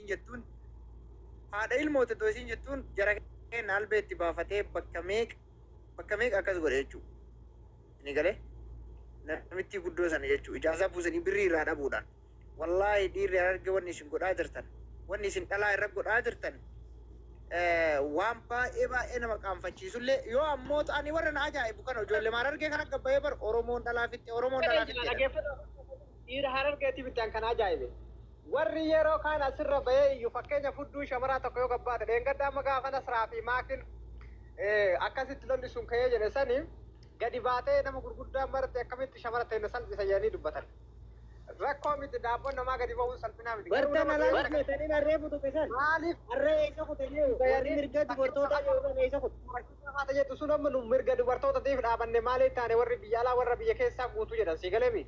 Jettuun haadha ilmooti otoo isiin jettuun jara keenya albee itti baafatee bakka meeqa bakka meeqa akkas godhe jechuudha. Ni galee namitti guddoo sana jechuudha. Ijaasaa buusanii birrii irraa dhabuudhaan. Wallaahi, dhiirri Harargee, wanni isin godhaa jirtan, wanni isin dhalaa irra godhaa jirtan waan baay'ee baay'ee nama qaanfachiisullee yoo ammoo ani warra na ajaa'ibu kana ijoollee Harargee kana gabbayee bar Oromoon dhalaa fixxe, Oromoon dhalaa fixxe jedhan. Dhiira Harargeetii bittaan kan ajaa'ibe. Warri yeroo kaan asirra bahee iyyuu, fakkeenya fudduu shamaraa tokko yoo gabbaate, dheengadda amma gaafa Nasraa fi Maakin akkasitti lolli sun ka'ee jedhe sani gadi baatee nama gurguddaan marte akkamitti shamara ta'e salphisa jedhanii dubbatan. Rakkoo miti, daabboon namaa gadi ba'uun salphinaa miti. Garuu Bartan nama alaa kutanii harree futuqe san. Maaliif Harree eessa kutanii warri mirga dubartootaa jedhan eessa kutu? Haata jettu sun amma nu mirga dubartootatiif dhaabanne maaliif taane warri biyya alaa warra biyya keessaa guutuu jedhan sii galeemi.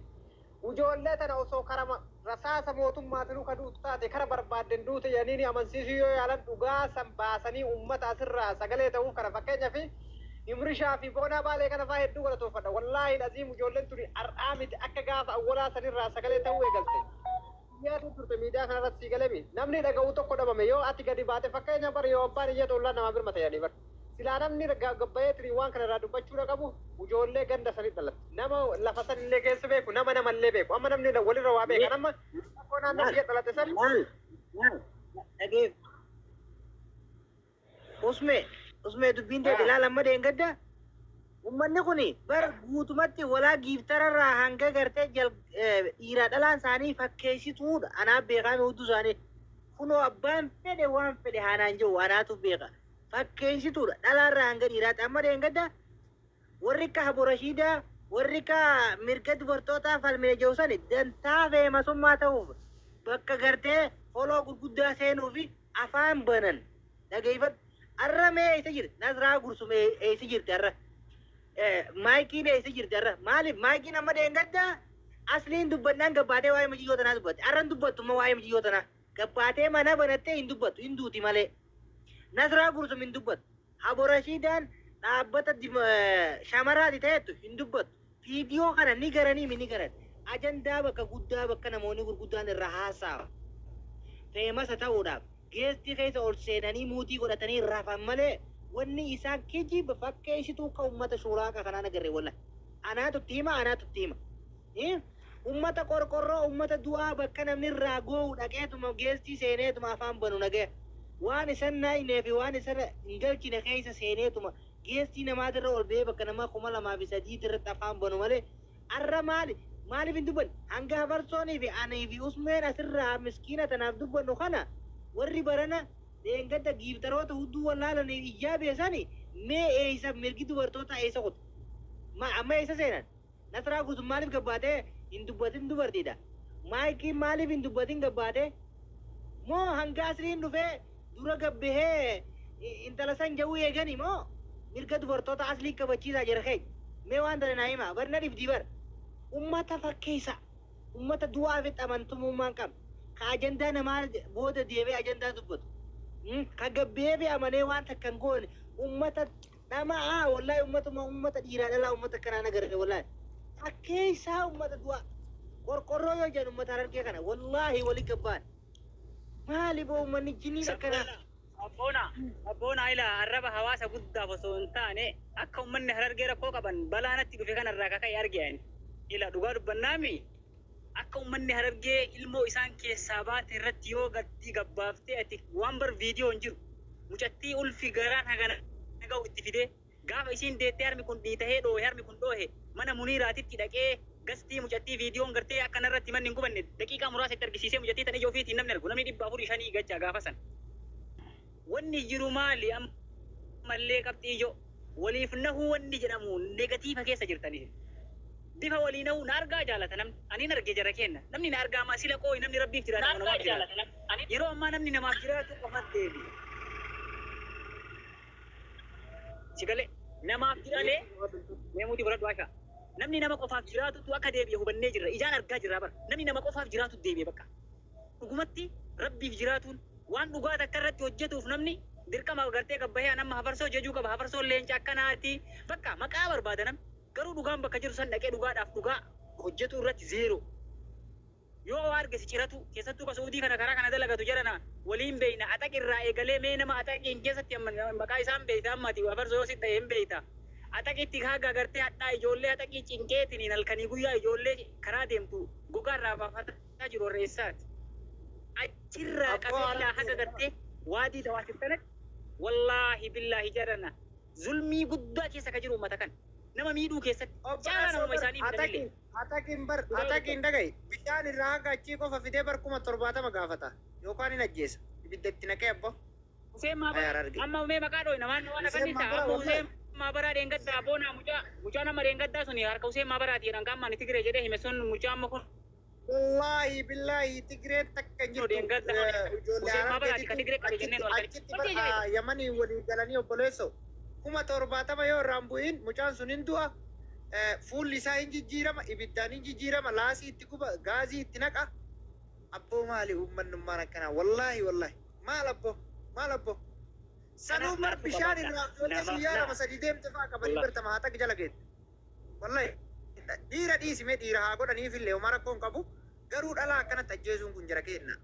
Ijoollee tana osoo karama rasaasa mootummaatinuu ka duutu taate kara barbaadden duute jedhanii amansiisuu yoo yaalan, dhugaa san baasanii uummata asirraa sagalee ta'uuf kana fakkeenyaa fi Imrishaa fi Boonaa Baalee kana fa'aa hedduu galatoofadha. Wallaahi aziim, ijoolleen tuni har'aa miti, akka gaafa awwalaa sanirraa sagalee ta'uu eegalte. Biyyaatu turte miidiyaa kanarratti, sii galemi. Namni dhaga'u tokko dhabame yoo ati gadi baate, fakkeenya bar yoo abbaan iyyatu ollaan namaa birmata jedhanii bar. Silaa namni gabbayee tirii waan kana irraa dubbachuu qabu ijoollee ganda sanit dhalatte. Nama lafa sanillee keessa beeku, nama namallee beeku. Amma namni walirra waa beeka. Nama rakkoo naannoo biyya dhalate san. Maal? Maal? Dhageef. Usmee, Usmee, dubbiin ta'e ilaala amma deengadda. Uummanni kun bar guutumatti walaa giiftararraa hanga gartee jal dhiiraa dhalaan isaanii fakkeessituudha. Anaaf beekaa hudduu isaanii. Kunoo abbaan fedhe waan fedhe haanaan jiru anaatu beeka. Fakkeessituudha. Dhalaarraa hanga dhiiraatti. Amma deengadda warri akka Haborashiidaa, warri akka mirga dubartootaa falmine jiru sani dantaa feemasummaa ta'uuf bakka gartee foloo gurguddaa seenuu fi afaan banan. Dhageeffadhu. Arra mee eessa jirti? Nasraa Gursum eessa jirti arra? Maayikiin eessa jirti arra? Maaliif maayikiin amma deengadda asliin dubbannaan gabbaatee waa'ee muciyyoo tanaa dubbatte. Arra hin dubbattu immoo waa'ee muciyyoo tanaa. Gabbaatee mana banattee hin dubbattu, hin duuti malee. Nasraa Gursum hin dubbattu. Haborashiidaan dhaabbata shamaraati ta'ettu hin dubbattu. Viidiyoo kana ni garanii mi ni garan. Ajandaa bakka guddaa bakka namoonni gurguddaan irra haasa'an. Famous ta'uudhaaf guest keessa ol seenanii muutii godhatanii rafan malee wanni isaan kijiba fakkeessituu akka uummata shuraaqa kanaan agarre walla. Anaatu itti hima, anaatu itti hima. Uummata qorqorroo, uummata du'aa bakka namni irraa goo'u dhaqeetuma guest seeneetuma afaan banu nagaya. Waan isan naayinee fi waan isan hin galchine keessa seeneetuma guest namaatirra ol ba'ee bakka namaa 2003 irratti afaan banu malee arra maali? Maaliif hin dubbanne? Hanga hafarsoonii fi anii fi Usmeen asirraa miskiina tanaaf dubbannu kana warri barana dheengadda giiftaroota hudduu wallaalanii iyyaa beesani mee eessa mirgi dubartoota eessa kutu? Ma amma eessa seenan? Nasraa Guutum maaliif gabbaatee hin dubbatin dubartiidha? Maayikiin maaliif hin dubbatin gabbaatee? Moo hanga asliin dhufee dura gabbahee intala san jawuu eegani moo mirga dubartoota aslii kabachiisaa jira keenya? Mee waan tana naa himaa, bar na dhibdii bar. Ummata fakkeessa. Ummata du'aa fi amantummaan qabne. Ka ajandaa namaa booda deemee ajandaa dubbatu. Ka gabbee fi amanee waan takka hin goone. Ummata dhama'aa wallaahi, ummatuma ummata dhiiraa dhalaa ummata akkanaa nagarre wallaahi. Fakkeessaa ummata du'aa. Qorqorroo yoo jedhan ummata Harargee kana wallaahi walii gabbaan. Maali boo uummanni jinniin akkanaa? Abboona, abboona, ila arraba hawaasa guddaaf osoo hin taane akka uummanni Harargee rakkoo qaban balaa natti dhufe kanarraa kaka'e arge ani. Ila dhugaa dubbannaami, akka uummanni Harargee ilmoo isaan keessaa baate irratti yoo gatti gabbaaftee ati waan bar viidiyoo hin jiru. Mucattii ulfi garaan hagana ga'u itti fidee gaafa isiin deettee harmi kun dhiitahee dhoohe, harmi kun dhoohe, mana Muniiraatitti dhaqee gastii mucattii viidiyoon gartee akka narratti manni hin gubanne daqiiqaa muraasa itti argisiisee mucattii tan ija ofiitiin namni argu namni 405 gacha gaafa san. Wanni jiru maali? Ammallee qabxii ijoo waliif nahuu wanni jedhamu negative keessa jirtanii. Bifa walii nahuu na argaa jaalata namni. Ani hin arge jara kenna. Namni na argaa maa sila qooyi namni Rabbiif jiraata moo namaaf jiraata? Yeroo ammaa namni namaaf jiraatu qofa deebi. Si galee namaaf jiraatee mee muutii godhadhu Ashaa. Namni nama qofaaf jiraatutu akka deebi'e hubannee jirra. Ijaan argaa jirra bara. Namni nama qofaaf jiraatu deebi'e bakka. Dhugumatti Rabbiif jiraatuun waan dhugaa takka irratti hojjetuuf namni dirqama gartee gabbahee an amma hafarsoo jejuu qaba, hafarsoon leenca akkanaati, bakka maqaa barbaada namni. Garuu dhugaan bakka jiru san dhaqee dhugaadhaaf dhugaa hojjetuu irratti zero. Yoo waa arge si ciratu, keessattuu ka Suudii kana karaa kana dalagatu jedhana waliin beeyna. Axaq irraa eegalee mee nama axaqiin keessatti amma maqaa isaan beeyta, ammati afarsoo yoo si ta'e hin beeyta. Axaqitti haga gartee hadhaa ijoollee axaqii cinqeetiniin halkanii guyyaa ijoollee karaa deemtu gogaa irraa baafataa jiru warreessaati. Achirraa qabee haga gartee waadii dawaasif kanatti, wallaahi billaahi jedhana, zulmii guddaa keessa ka jiru uummata kana. Nama miidhuu keessatti caalaa namuma isaanii miidhanillee. Atakiin bar atakiin dhaga'i, bishaan irraa haga achii qofa fidee bar 70,000 gaafata yookaan hin ajjeesa, ibidda itti naqee abbo. Hussein Maabaraa amma mee maqaa dhooyna waan waan Hussein akkanni ta'a Maabaraa amma. Wallahi. Hussein Maabaraa dheengaddaa boonaa mucaa nama dheengaddaa suni harka Hussein Maabaraati jedhan, qaammaan Tigiree jedhee hime sun mucaa amma kun. Wallaahi billaahi Tigireen takka hin jirtu. Dheengadda Ijoollee Hussein Maabaraati ka Tigiree qabe jenneen wal achitti bar Yamanii walii galanii obboleesso 70,000 yoo irraan bu'in mucaan sun hin du'a. Fuulli isaa hin jijjiirama, ibiddaan hin jijjiirama, laasii itti guba, gaazii itti naqa. Abboo, maali uummannummaan akkanaa? Wallaahi wallaahi, maal abboo, maal abboo, sanuu bar bishaan irraa ijoollee guyyaa lama sadii deemte fa'aa qabanii bartama haa takka jala geette. Wallaahi dhiira dhiisimee dhiira haa godhaniif illee homaa rakkoo hin qabu, garuu dhalaa akkanatti ajjeesuun kun jara kenna.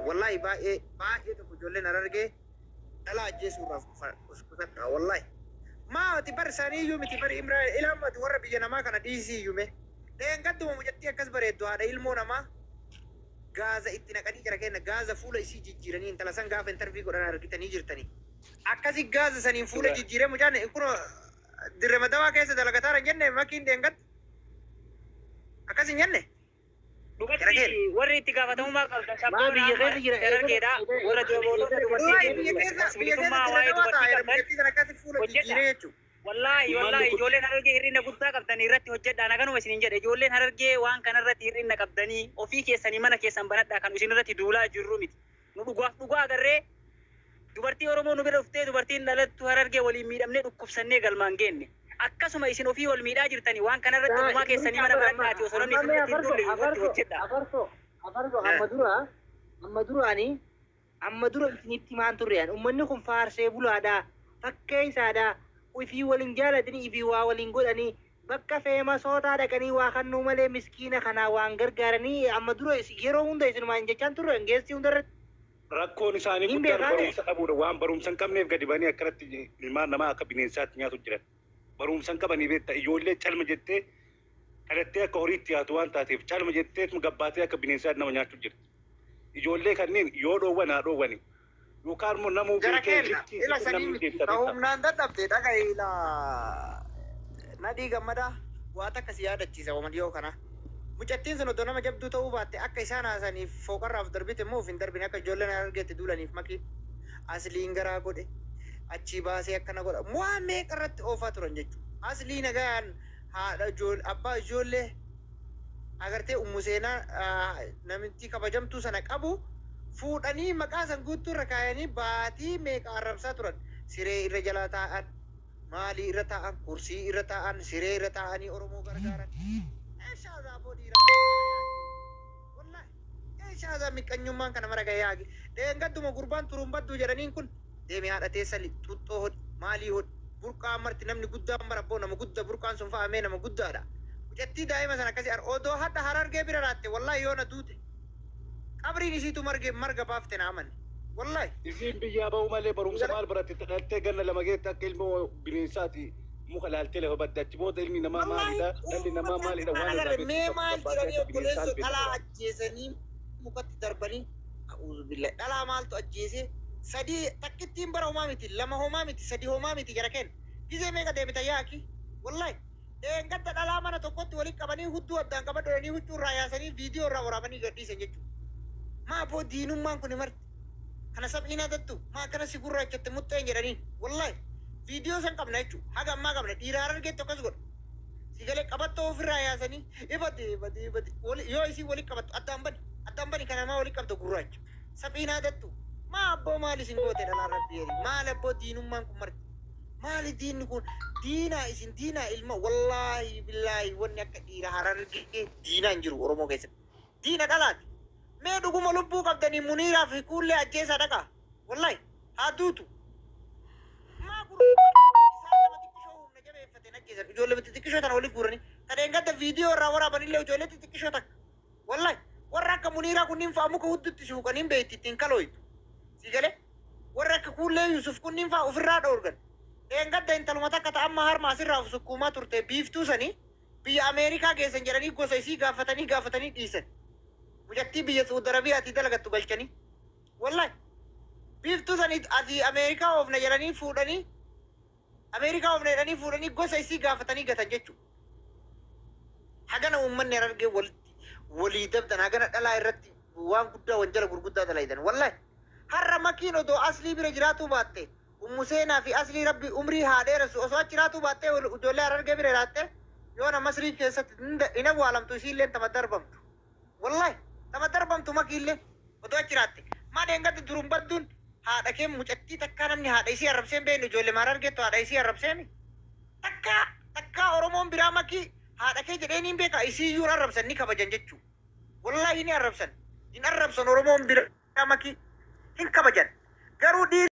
Wallaahi baay'ee baay'ee tokko ijoolleen Harargee dhalaa ajjeesuudhaaf kusadha wallaahi. Maati bar isaanii miti bar imraa ilaamati warra biyya namaa kana dhiisii iyyuu mee. Dheengadduma mucattii akkas bareeddu, haadha ilmoo namaa, gaaza itti naqanii jara kenna, gaaza fuula isii jijjiiranii intala san gaafa interview godhan argitanii jirtanii. Akkasi gaaza saniin fuula jijjiiree mucaan kun dirre madawaa keessa dalagataa hin jenne makiin dheengadda. Akkas hin jenne. Dhugatti warri itti gaafatamummaa qabdan Maa biyya keessa jira? Harargeedha. Warra Wallaahi biyya keessa biyya keessa bilisummaa dirre waa'ee dawaa dubartii taa'e qabdan mucattii sana akkasi fuula hojjedha. jijjiiree jechuudha. Wallaahi wallaahi ijoolleen Harargee hir'ina guddaa qabdanii irratti hojjedha. Naganuma isinin jedhe, ijoolleen Harargee waan kanarratti hir'ina qabdanii ofii keessanii mana keessan banadhaa, kan isin irratti duulaa jirru miti. Nu dhugaaf dhugaa agarree dubartii Oromoo nu bira dhuftee dubartiin dhalattu Harargee waliin miidhamnee dhukkubsannee galmaan geenne. Akkasuma isin ofii wal miidhaa jirtanii waan kanarratti ofumaa keessanii mana banadhaati, osoo namni isin irratti hin duulle irratti hojjedha. Afarso, afarso, amma dura, amma duraani, amma dura isinitti himaan turre ummanni kun faarsee bulaadha, fakkeessaadha, ifii waliin jaalatanii, ifii waa waliin godhanii, bakka feemasootaa dhaqanii waa kannuu malee miskiina kanaa waan gargaaranii amma dura yeroo hunda isinumaan jechaan turre geessi hundarratti. Rakkoon isaanii Hin guddaan beekaane. Barumsa dhabuudha. Waan barumsa hin qabneef gadi banii akkanatti ilmaan namaa akka bineensaatti nyaatu jiran. Barumsa hin qabanii beektaa, ijoollee calma jettee dhalattee akka horiitti yaatu waan taateef calma jettee gabbaatee akka bineensaatti nama nyaachuu jirti. Ijoollee kanneen yoo dhoowwan haa dhoowwani. Yookaan immoo namuu Jara beekee kenna likkii ila sitti sanii namni miti deemsa ka beektaa. Humnaan dadhabde dhaga ila nadhii gammadaa waa takka si yaadachiisa wama dhiyoo kana. Mucattiin sun odoo nama jabduu ta'uu baatte akka isaan haasaniif fooqarraaf darbite immoo of hin darbine, akka ijoolleen Harargeetti duulaniif makiin asliin garaa godhe achii baasee akkana godha waan meeqa irratti oofaa turan jechuudha. Aslii nagaan haadha ijoollee abbaa ijoollee agartee ummu seenaa namittii kabajamtuu sana qabu fuudhanii maqaa san guutuu irra kaayanii baatii meeqa arrabsaa turan. Siree irra jalaa taa'an, maalii irra taa'an, kursii irra taa'an, siree irra taa'anii Oromoo gargaaran. Eeshaa zaaboo dhiiraa, wallahi eeshaa miqqanyummaan kana mara gahee haagi. Dheengadduma gurbaan turumbaddu jedhaniin kun deeme haadha teessa xuxxoo hodhi, maalii hodhi, burqaa marti namni guddaan mara abboo nama guddaa burqaan sun fa'amee nama guddaadha. Mucattii daa'ima sana akkasii odoo hadha Harargee bira raatte, wallahi yoo na duute qabriin isiitu marge marga baafte na amanne wallahi. Isiin biyyaa ba'uu malee barumsa maal baratte? Dhalattee ganna lama geette akka ilmoo bineensaati muka laaltee lafa badde. Achi booda ilmi namaa maalidha? Dhalli namaa maalidha? Waan irraa Agarre mee beektu maal gabbaatee jedhanii akka bineensaa obboleessoo dhalaa albeetti. Ajjeesanii mukatti darbanii, a'uuzu billahi, dhalaa maaltu ajjeese? Sadii takkittiin bara homaa miti, lama homaa miti, sadi homaa miti, gara kenna gizee meeqa deebita yaaki? Wallahi dheengadda dhalaa mana tokkotti walitti qabanii hudduu addaan qabadhanii huccuu irraa yaasanii viidiyoo irraa waraabanii gadhiisan jechuudha. Maa boo diinummaan kun marti kana sab'iinaa dattu maa akkana si gurraachatte muxxeen jedhaniin? Wallahi viidiyoo san qabna jechuudha, haga ammaa qabna. Dhiira Harargeetti akkas godha si galee qabattoo ofirraa yaasanii ibati ibati ibati yoo isii walitti qabattu addaan bani, addaan bani, kana maa walitti qabda gurraacha sab'iinaa dattu? Maa abboo maal isin goote dhalaan rabbi jedhi? Maal abboo diinummaan kun marti? Maali diinni kun? Diinaa isin diinaa ilma. Wallaahi billaahi wanni akka dhiira Harargee diinaa hin jiru Oromoo keessatti. Diina dhalaati. Mee dhuguma lubbuu qabdanii Muniiraa fi kuullee ajjeesaa dhaqaa, wallahi haa duutu. Maa gurgurtaa isaan nama xiqqishoo humna jabeeffateen ajjeesan, ijoollee xixiqqishoo tana walitti guuranii kadheen gadda viidiyoo irraa waraabanillee ijoollee xixiqqishoo takka wallahi. Warra akka Muniiraa kunniin fa'a muka huddutti suuqaniin beekti ittiin kalooytu. Si galee? Warra akka Kuullee Yusuf kunniin fa'a ofirraa dhoorgan. Dheengadda intaluma takka ta'a amma harma asirraa of sukkuumaa turte biiftuu sanii biyya Ameerikaa geessan jedhanii gosa isii gaafatanii gaafatanii dhiisan. Mucattii biyya Suudi Arabiyaatii dalagattu galchanii. Wallahi. Biiftuu sanii asii Ameerikaa oofna jedhanii fuudhanii, Ameerikaa oofna jedhanii fuudhanii gosa isii gaafatanii gatan jechuudha. Hagana uummanni Harargee walitti walii dabdan, hagana dhalaa irratti waan guddaa wanjala gurguddaa dalaydan. Wallahi. Har'a Makiin odoo Aslii bira jiraatuu baatte, Ummu Seenaa fi Aslii Rabbi umrii haa dheeressu, osoo achi jiraatuu baattee ijoollee Harargee bira jiraatte, yoona Masrii keessatti hin awwaalamtu, isiilleen tama darbamtu. Wallahi tama darbamtu Makiillee odoo achi jiraatte. Maa dheengadda durum badduun haadha kee mucattii takkaa namni haadha isii arrabsee hin beekne, ijoollee Harargeettu haadha isii arrabseemi. Takkaa takkaa Oromoon biraa Makii haadha kee jedhee niin beeka, isii iyyuu hin arrabsan, ni kabajan jechuudha. Wallahi ni arrabsan. Hin arrabsan, Oromoon biraa Makii hin kabajan. Garuu dhiirri